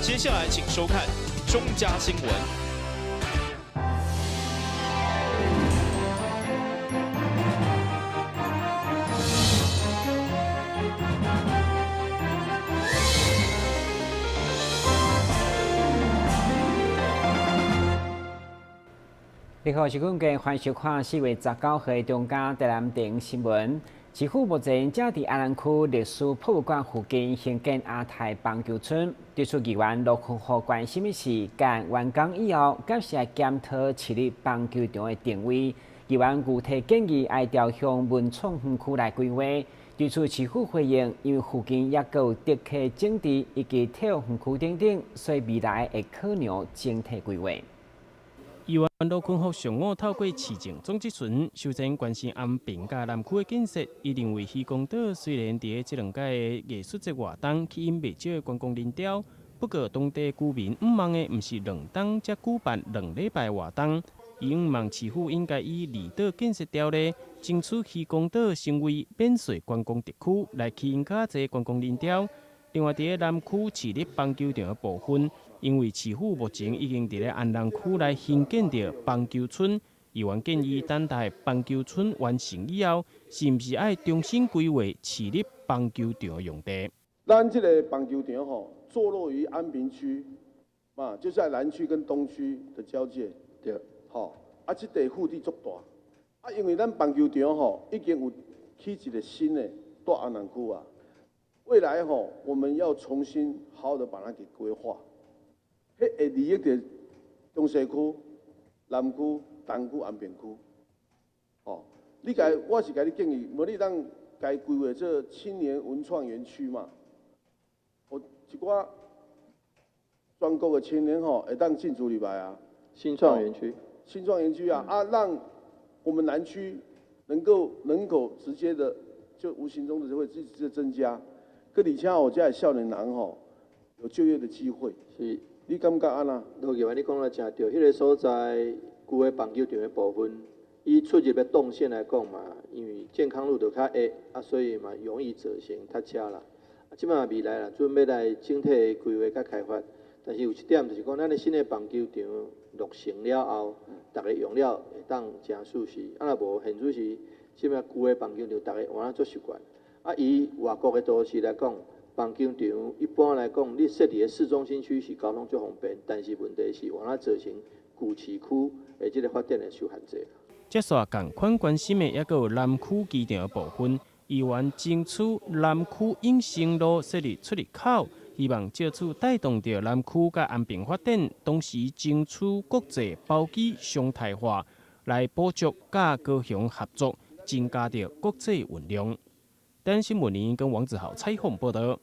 接下來請收看中嘉新聞。你好，是阮家歡迎收看4月19號的中嘉台南電新聞。市府目前正佇安南區歷史博物館附近興建亞太棒球村。對此議員羅坤福關心的是，干完工以後，敢是愛檢討市立棒球場的定位。議員具體建議愛調向文創園區來規劃。對此市府回應，因為附近猶閣有竹溪整治以及體育園區等等，所以未來會考量整體規劃。議員羅坤福上午透過市政總質詢，首先關心安平佮南區的建設。伊認為漁光島雖然佇咧這兩屆的藝術節活動吸引袂少的觀光人潮，不過當地居民向望的毋是兩冬才舉辦兩禮拜活動。伊向望市府應該以離島建設條例，爭取漁光島成為免稅觀光特區，來吸引較濟觀光人潮。另外，佇咧南區市立棒球場的部分，因為市府目前已經佇咧安南區來興建著棒球村，議員建議等待棒球村完成以後，是毋是愛重新規劃市立棒球場的用地？咱這個棒球場吼，坐落於安平區，嘛，就在南區跟東區的交界，對，吼，啊，這塊腹地足大，啊，因為咱棒球場吼已經有起一個新的蹛安南區啊。未來吼，我們要重新好好的把它給規劃，彼會利益著中西區、南區、東區、安平區，吼，你共我是共你建議，無你當共規劃做青年文創園區嘛，予一寡全國的青年吼會當進駐入來啊。新創園區。新創園區啊，啊，讓我們南區能夠人口直接的就無形中的就會一直增加。閣而且吼，遮的少年人吼有就業的機會。是，你感覺按怎？羅議員，你講得誠對，彼個所在舊的棒球場的部分，以出入的動線來講嘛，因為健康路就較狹，啊，所以嘛容易造成塞車啦。啊，這擺未來啦，準備來整體的規劃佮開發，但是有一點就是講，咱的新的棒球場落成了後，逐家用了會當誠舒適。啊，若無現此時，這擺舊的棒球場，逐家換啊足習慣。啊，以外國的都市來講，棒球場一般來講，你設佇咧市中心區是交通足方便，但是問題是，換啊造成舊市區的這個發展會受限制。接續仝款關心的，猶閣有南區機場的部分，議員爭取南區永盛路設立出入口，希望藉此帶動著南區佮安平發展，同時爭取國際包機常態化，來補足佮高雄合作，增加著國際運量。台新聞林跟王子豪採訪報道。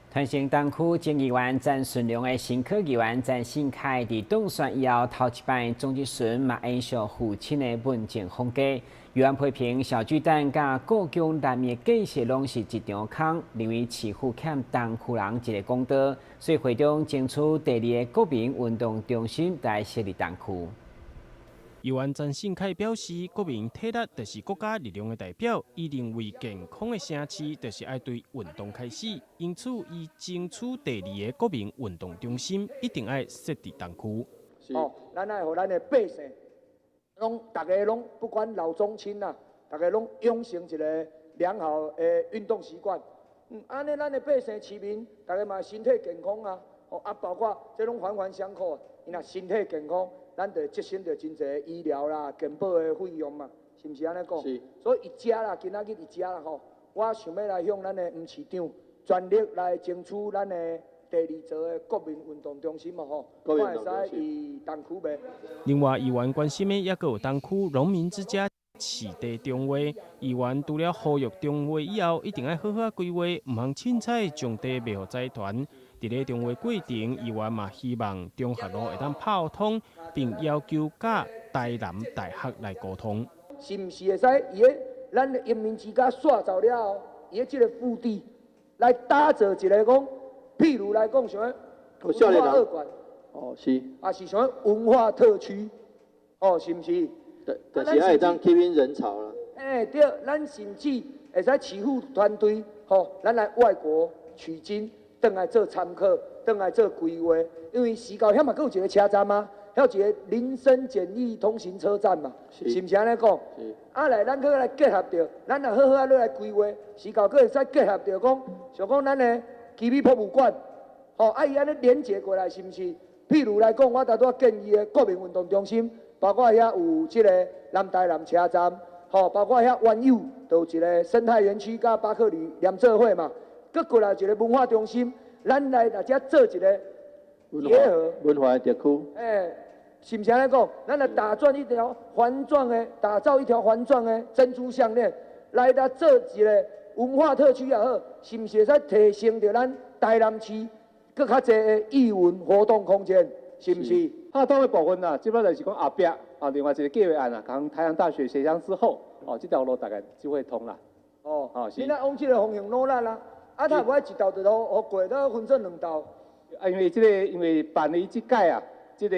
團城東區前議員詹順良的新科議員詹信凱佇當選以後，頭一擺總質詢嘛延續父親的問政風格，議員批評小巨蛋佮故宮南面建設攏是一場空，認為市府欠東區人一個公道，所以會中爭取第二个國民運動中心來設立東區。議員詹信凱表示，國民體力就是國家力量的代表。伊認為健康的城市就是愛對運動開始，因此伊爭取第二個國民運動中心一定愛設佇東區。哦，咱愛予咱的百姓，攏逐家攏不管老中青啊，逐家攏養成一個良好的運動習慣。按呢咱的百姓市民，逐家嘛身體健康啊。哦啊，包括這攏環環相扣，伊若身體健康，咱就節省著真濟醫療啦、健保的費用嘛，是毋是按呢講？是。所以佇遮啦，今仔日佇遮啦吼，我想欲來向咱的吳市長全力來爭取咱的第二座的國民運動中心嘛吼，看會使佇東區袂？另外，議員關心的猶閣有東區農民之家市地重劃，議員除了呼籲重劃以後，一定愛好好規劃，毋通凊彩將地賣予財團。佇咧重劃過程，議員嘛希望中學路會當拋通，並要求佮台南大學來溝通。是毋是會使伊咧咱的榮民之家煞走了後，伊咧這個腹地來打造一個講，譬如來講像文化二館，哦是，啊是像文化特區，哦是毋是？但是愛會當吸引人潮啦。欸對，咱甚至會使市府團隊，吼，咱來外國取經。轉來做參考，轉來做規劃？因為石猴遐嘛閣有一个車站啊，遐有一个林森簡易通行車站嘛，是毋是按呢講？啊來，咱閣來結合著，咱若好好仔落來規劃，石猴閣會使結合著講，像講咱的旗美博物館，吼，啊伊按呢連結過來，是毋是？譬如來講，我頭拄仔建議的國民運動中心，包括遐有這个南台南車站，吼，包括遐灣友都有一个生態園區，佮巴克禮連做伙嘛，閣過來一个文化中心，咱來來遮做一个結合文化的特區。欸，是毋是按呢講？咱來打轉一條環狀的，打造一條環狀的珍珠項鏈，來來做一个文化特區也好，是毋是會使提升著咱台南市閣較濟的藝文活動空間？是毋是？拍通的部分啊，這擺就是講後壁啊，另外一个計劃案啊，共台南大學協商之後，哦，這條路大概就會通啦。哦，你若往這个方向努力啦，啊，他無愛一道就予予過，咱分做兩道。啊，因為這個因為辦理這屆啊，這个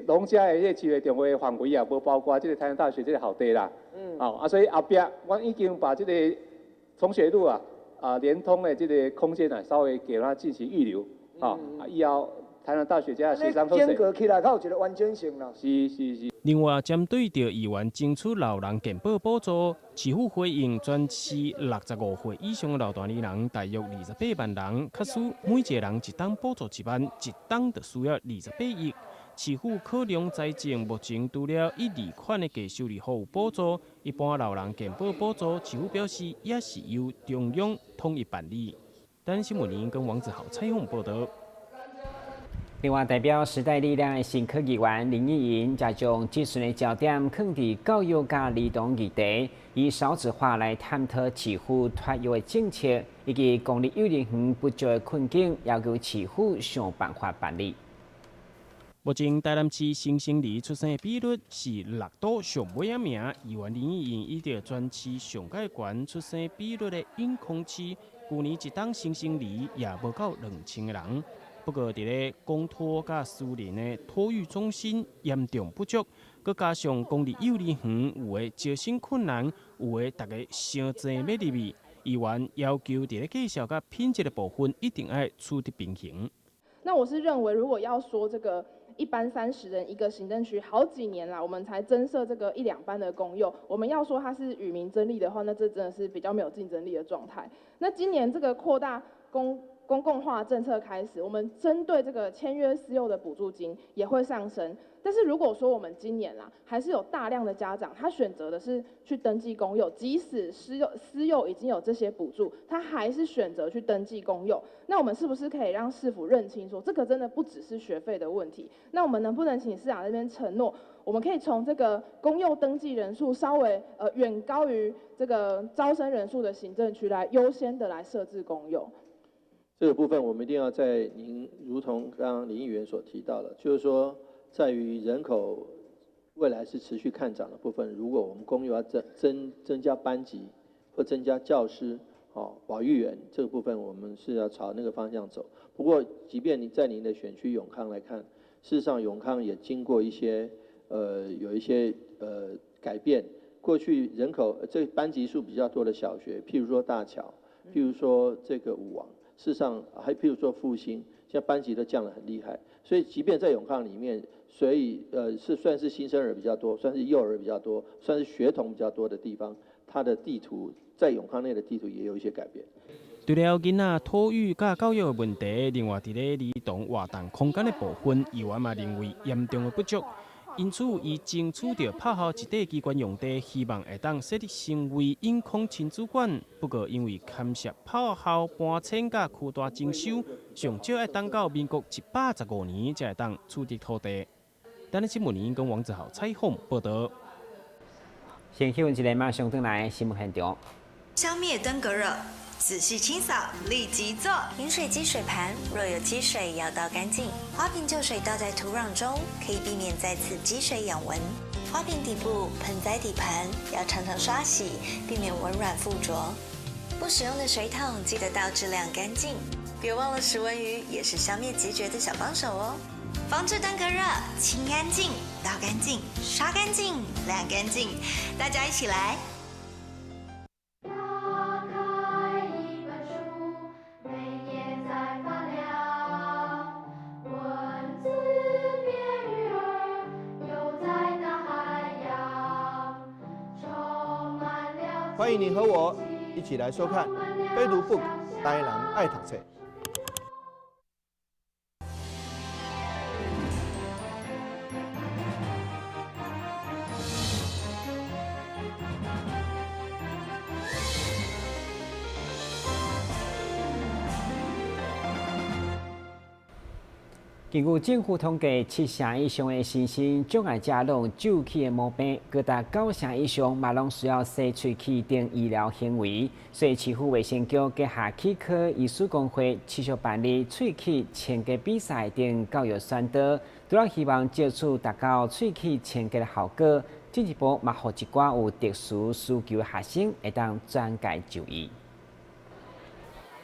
農家的這個市會重劃的範圍啊，無包括這个台南大學這个校地啦。哦，啊，所以後壁阮已經把這个崇學路啊，啊連通的這个空間啊，稍微給它進行預留。哦，啊，以後台南大學遮協商間隔起來，較有一个完整性啦。是是是。另外，針對著議員爭取老人健保補助，市府回應全市65歲以上的老大年人大約28萬人，假使每一个人一冬補助1萬，一冬就需要28億。市府考量財政，目前除了一二款的低收入戶有補助，一般老人健保補助，市府表示也是由中央統一辦理。台新聞林跟王子豪採訪報導。另外，代表時代力量的新區議員林益盈，則將質詢的焦點放佇教育佮兒童議題，以少子化來探討市府托育的政策，以及公立幼兒園不足的困境，要求市府想辦法辦理。目前台南市新生兒出生的比率是六都上尾仔名，議員林益盈以著全市上蓋懸出生比率的永康市，舊年一冬新生兒也無夠2000个人。不過，佇咧公托佮私人的托育中心嚴重不足，閣加上公立幼兒園有的招生困難，有的逐家傷濟欲入去，議員要求佇咧價數佮品質的部分一定愛取得平衡。那我是認為，如果要說這個一班30人一個行政區，好幾年啦，我們才增設這個一兩班的公幼，我們要說它是與民爭利的話，那這真的是比較沒有競爭力的狀態。那今年這個擴大公共化政策開始，我們針對這個簽約私幼的補助金也會上升。但是如果說我們今年啦，還是有大量的家長，他選擇的是去登記公幼，即使私幼已經有這些補助，他還是選擇去登記公幼。那我們是不是可以讓市府認清說，這個真的不只是學費的問題？那我們能不能請市長這邊承諾，我們可以從這個公幼登記人數稍微遠高於這個招生人數的行政區來優先的來設置公幼？這個部分我們一定要在您，如同剛剛林議員所提到的，就是說，在於人口未來是持續看漲的部分，如果我們公幼要增加班級或增加教師、哦保育員這個部分，我們是要朝那個方向走。不過，即便您在您的選區永康來看，事實上永康也經過一些有一些改變。過去人口這班級數比較多的小學，譬如說大橋，譬如說這個武王。事實上，還譬如說復興，現在班級都降得很厲害。所以，即便在永康裡面，所以是算是新生兒比較多，算是幼兒比較多，算是學童比較多的地方，它的地圖在永康內的地圖也有一些改變。除了囡仔托育佮教育的問題，另外佇咧兒童活動空間的部分，議員嘛認為嚴重的不足。因此，伊爭取著拍後一塊機關用地，希望會當設立成為永康親子館。不過，因為牽涉炮校搬遷佮區大徵收，上少愛等到民國115年才會當取得土地。台視新聞跟王子豪採訪報導。先去問一下，馬上轉來新聞現場。消滅登革熱，仔細清掃，立即做。飲水機水盤若有積水，要倒乾淨。花瓶舊水倒在土壤中，可以避免再次積水養蚊。花瓶底部、盆栽底盤要常常刷洗，避免蚊卵附着。不使用的水桶記得倒置晾乾淨。別忘了食蚊魚也是消滅孑孓的小幫手哦。防治登革熱，清乾淨，倒乾淨，刷乾淨，晾乾淨，大家一起來。打開一本書，每頁在翻。歡迎你和我一起來收看《非讀 book 台南愛讀冊》。根據政府統計，七成以上的身心障礙者攏有蛀齒的毛病，閣達九成以上嘛攏需要洗喙齒等醫療行為。所以市府衛生局轄下齒科醫師公會持續辦理喙齒清潔比賽等教育宣導，除了希望藉此達到喙齒清潔的效果，進一步嘛，予一寡有特殊需求的學生會當轉介就醫。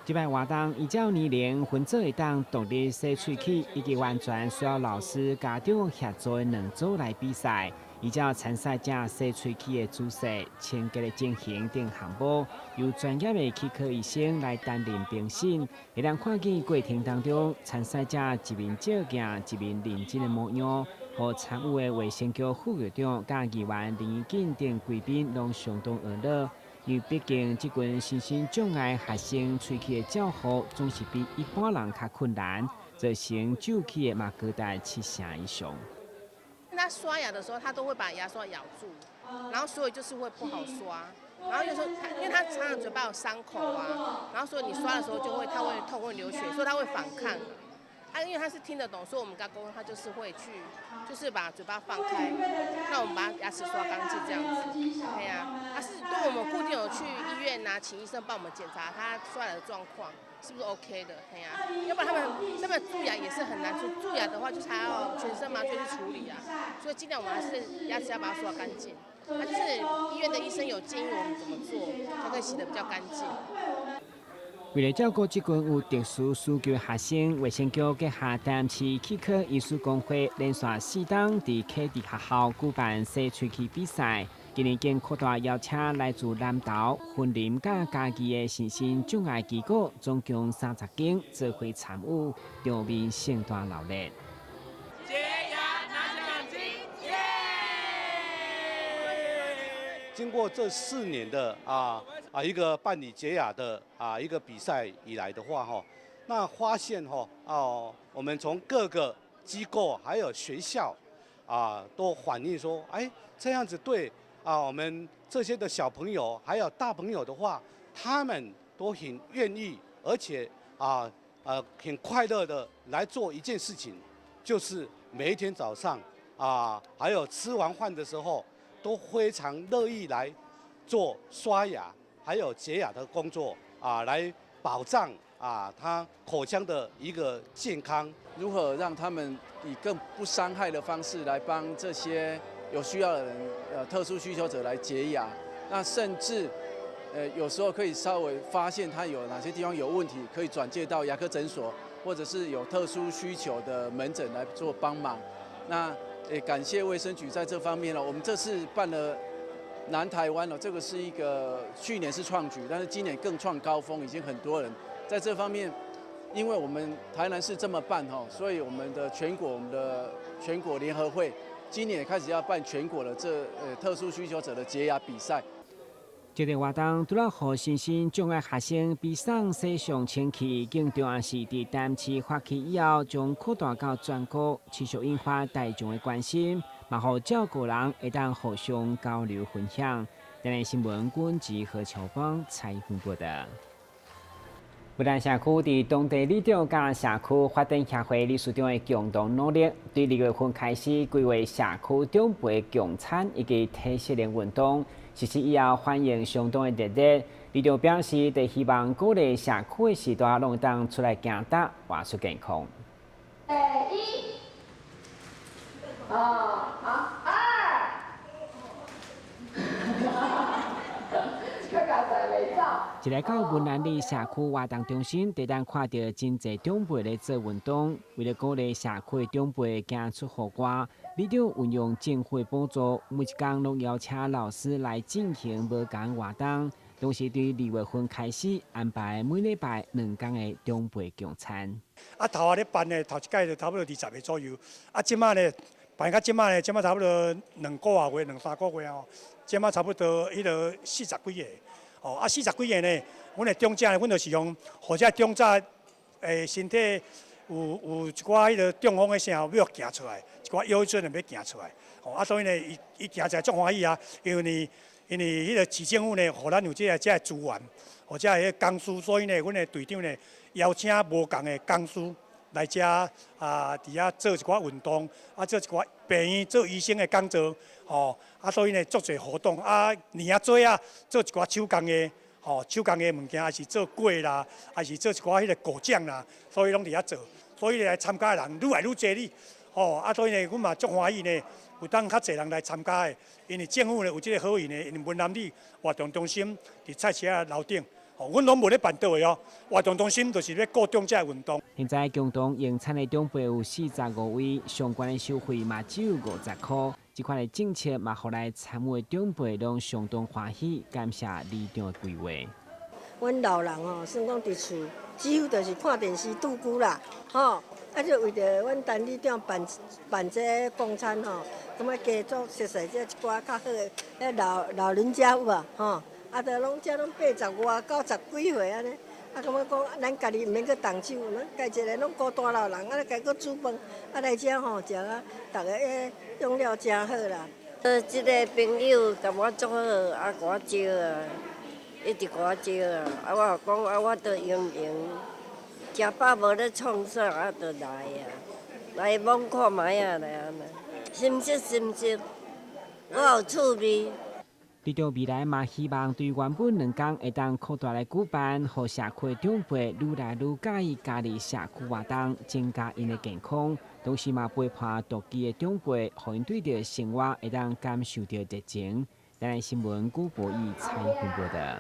這擺活動依照年齡分組會當獨立洗喙齒，以及完全需要老師家長協助的兩組來比賽。依照參賽者洗喙齒的姿勢、清潔的情形等項目，由專業的齒科醫生來擔任評審，會當看見過程當中參賽者一面照鏡一面認真的模樣，予參與的衛生局副局長佮議員林宜瑾等貴賓攏相當娛樂。因為畢竟這群身心障礙學生喙齒的照護總是比一般人較困難，造成蛀齒的嘛高達七成以上。他刷牙的時候，他都會把牙刷咬住，然後所以就是會不好刷。然後有時候他，因為他常常嘴巴有傷口啊，然後所以你刷的時候就會他會痛會流血，所以他會反抗。啊，因為他是聽得懂，所以我們跟他溝通，他就是會去，就是把嘴巴放開，那我們把牙齒刷乾淨這樣子。對啊，啊是對我們固定有去醫院啊，請醫生幫我們檢查他刷牙的狀況是不是 OK 的。對啊，要不然他們蛀牙也是很難蛀，蛀牙的話就是還要全身麻醉去處理啊，所以盡量我們還是牙齒要把它刷乾淨。啊，就是醫院的醫生有建議我們怎麼做，才可以洗得比較乾淨。為了照顧這群有特殊需求的學生，衛生局轄下台南市齒科醫師公會連續四冬佇啟智學校舉辦洗喙齒比賽。今年更擴大邀請來自南投、雲林佮嘉義的身心障礙機構，總共30間做伙參與，場面盛大鬧熱。潔牙拿獎金，耶！經過這4年的一個辦理潔牙的一個比賽以來的話，哈，那發現哈哦，我們從各個機構還有學校都反映說，哎，這樣子對我們這些的小朋友還有大朋友的話，他們都很願意，而且很快樂的來做一件事情，就是每一天早上還有吃完飯的時候，都非常樂意來做刷牙還有潔牙的工作來保障他口腔的一個健康。如何讓他們以更不傷害的方式來幫這些有需要的人，特殊需求者來潔牙？那甚至，有時候可以稍微發現他有哪些地方有問題，可以轉介到牙科診所，或者是有特殊需求的門診來做幫忙。那也感謝衛生局在這方面了。我們這次辦了南台灣了，這個是一個去年是創舉，但是今年更創高峰，已經很多人在這方面。因為我們台南市這麼辦哈，所以我們的全國聯合會今年也開始要辦全國的這特殊需求者的潔牙比賽。這個活動除了予身心障礙學生比賽洗上清氣，更重要是佇台南市發起以後，將擴大到全國，持續引發大眾的關心，嘛予照顧人會當互相交流分享。台南新聞軍及何秋芳採訪報道。文蘭社區佇當地里長佮社區發展協會理事長的共同努力，對2月份開始規劃社區長輩共餐以及體適能運動，實施以後反應相當的熱烈。里長表示，佇希望鼓勵社區的時代攏會當出來行踏，活出健康。一，哦，好，二。一來到文蘭里社區活動中心，就當看著真濟長輩咧做運動。為了鼓勵社區長輩行出戶外，里長運用政府補助，每一工攏邀請老師來進行無仝活動。同時，對2月份開始安排每禮拜2工的長輩共餐。頭仔咧辦咧，頭一屆就差不多20個左右。這擺咧辦到這擺呢，這擺差不多2個外月、兩三個月哦，這擺差不多彼落四十幾个，哦，啊四十幾个呢，阮的長者呢，阮就是用，予這長者的身體有一寡彼落中風的啥欲行出來，一寡腰椎欲行出來，哦，啊所以呢，伊伊行起來足歡喜啊，因為彼个市政府呢，予咱有這个資源，或者彼个公司，所以呢，阮的隊長呢邀請無仝的公司來遮啊，佇遐做一寡運動，啊做一寡病院做醫生的講座，吼，啊所以呢，足濟活動，啊年仔做啊，做一寡手工的，吼，手工的物件，還是做粿啦，還是做一寡彼个果醬啦，所以攏佇遐做，所以來參加的人愈來愈濟哩，吼，啊所以呢，阮嘛足歡喜呢，有當較濟人來參加的，因為政府呢有這個好意呢，因為文南里活動中心佇菜市仔樓頂。阮攏無咧辦桌的哦，活動中心就是咧顧長者運動。現在共同用餐的長輩有45位，相關的收費嘛只有50箍。這款的政策嘛，予來參與的長輩攏相當歡喜，感謝里長的規劃。阮老人吼，算講佇厝，幾乎就是看電視度久啦，吼，啊就為著阮陳里長辦辦這个供餐吼，感覺加做熟似這一寡較好的，彼老老人家有無吼？啊，著攏遮攏八十外、九十幾歲按呢，啊，感覺講咱家己毋免閣動手，咱家一个攏孤單老人，啊，家閣煮飯，啊來遮吼食啊，逐个彼用料誠好啦。這个朋友共我足好，啊，共我招啊，一直共我招啊，啊，我講啊，我都閒閒，食飽無咧創啥，啊，就來啊，來摸看覓啊，來按呢，心色心色，我有趣味。里長未來嘛，希望對原本兩工會當擴大來舉辦，予社區的長輩愈來愈佮意加入社區活動，增加𪜶的健康。同時嘛，陪伴獨居的長輩，予𪜶對著生活會當感受著熱情。台南新聞古博義採訪報導。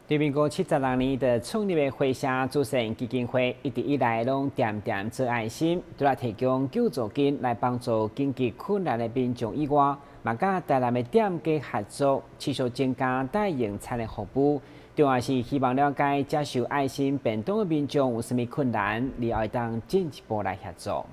對民國76年的創立的回社慈善基金會，一直以來攏恬恬做愛心，除了提供救助金來幫助經濟困難的民眾以外，嘛佮台南的店家合作，持續增加代用餐的服務。重要是希望了解接受愛心便當的民眾有啥物困難，然後會當進一步來協助。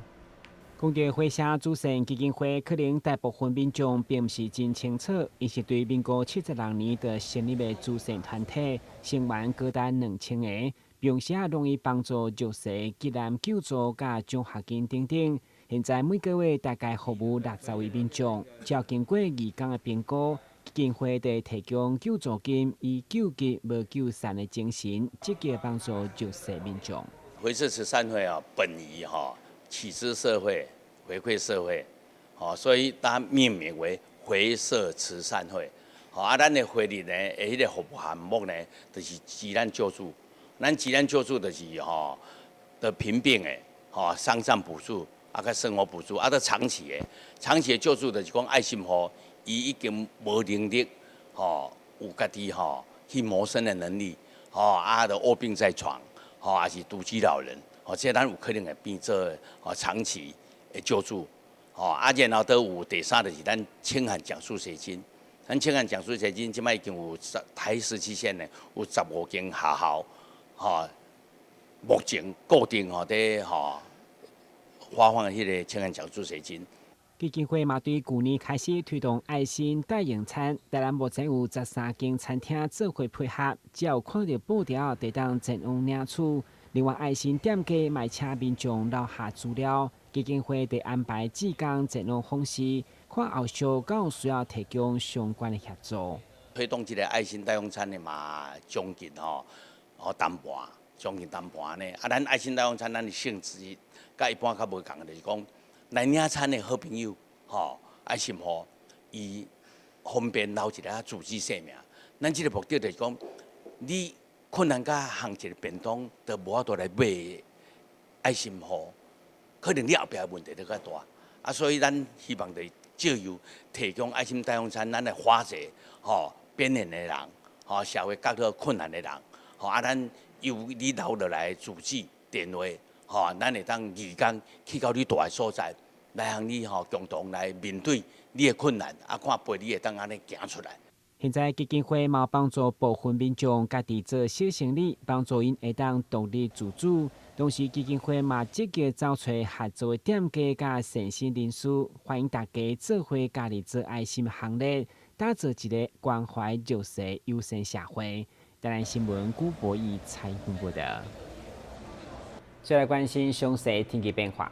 講著回社慈善基金會，可能大部分民眾並毋是真清楚，伊是對民國76年就成立的慈善團體，成員高達2000个，平時啊攏以幫助弱勢、急難救助佮獎學金等等。現在每個月大概服務60位民眾，只要經過義工的評估，基金會就提供救助金，以救急無救散的精神，積極幫助弱勢民眾。回社慈善會啊，本意哈。啟之社會，回饋社會，吼，所以它命名為回社慈善會。吼，啊，咱的會裡呢，的彼个服務項目呢，就是急難救助。咱急難救助就是吼，的貧病的，吼，喪葬補助，啊，佮生活補助，啊，閣長期的，長期的救助就是講愛心予伊已經無能力，吼，有家己吼去謀生的能力，吼，啊，就臥病在床，吼，抑是獨居老人。哦，這咱有可能會變做哦長期的救助，吼啊，然後都有第三就是咱清寒獎助學金，咱清寒獎助學金這擺已經有十台十七縣呢，有15間學校，吼，目前固定吼佇吼發放彼个清寒獎助學金。基金會嘛對舊年開始推動愛心代用餐，台南目前有13間餐廳做伙配合，只要有看著布條，就當前往領取。另外，愛心店家嘛請民眾留下資料，基金會會安排志工前往訪視，看後續敢有需要提供相關的協助。推動這个愛心代用餐的嘛，將近吼，吼淡半，將近淡半呢。啊，咱愛心代用餐，咱的性質佮一般較無仝，就是講來領餐的好朋友，吼，愛心予，伊方便留一个住址姓名。咱這个目的就是講，你困難甲烘一个便當，都無法度來買愛心予，可能你後壁的問題就較大。啊，所以咱希望就是藉由提供愛心代用餐，咱來化解吼邊緣的人，吼社會角落困難的人，吼啊，咱由你留落來住址電話，吼，咱會當義工去到你蹛的所在，來予你吼共同來面對你的困難，啊，看陪你會當按呢行出來。現在基金會嘛幫助部分民眾家己做小生意，幫助𪜶會當獨立自主。同時，基金會嘛積極找揣合作的店家佮善心人士，歡迎大家做伙加入做愛心行列，打造一个關懷弱勢友善社會。台南新聞古博義採訪報道。再來關心詳細天氣變化。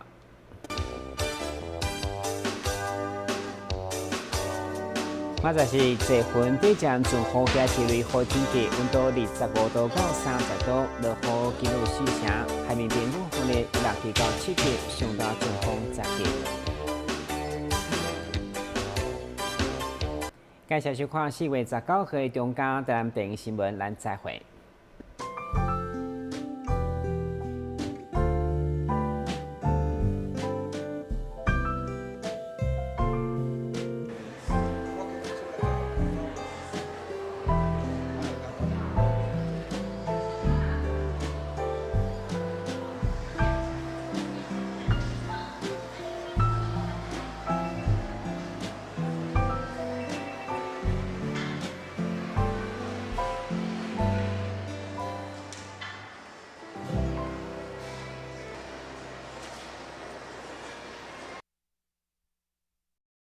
馬仔是坐雲底將陣雨加是雷雨天氣，溫度25度到30度，落雨幾率4成，海面平均風力6級到7級，上大陣風10級。感謝收看4月19號的中嘉台南電視新聞，咱再會。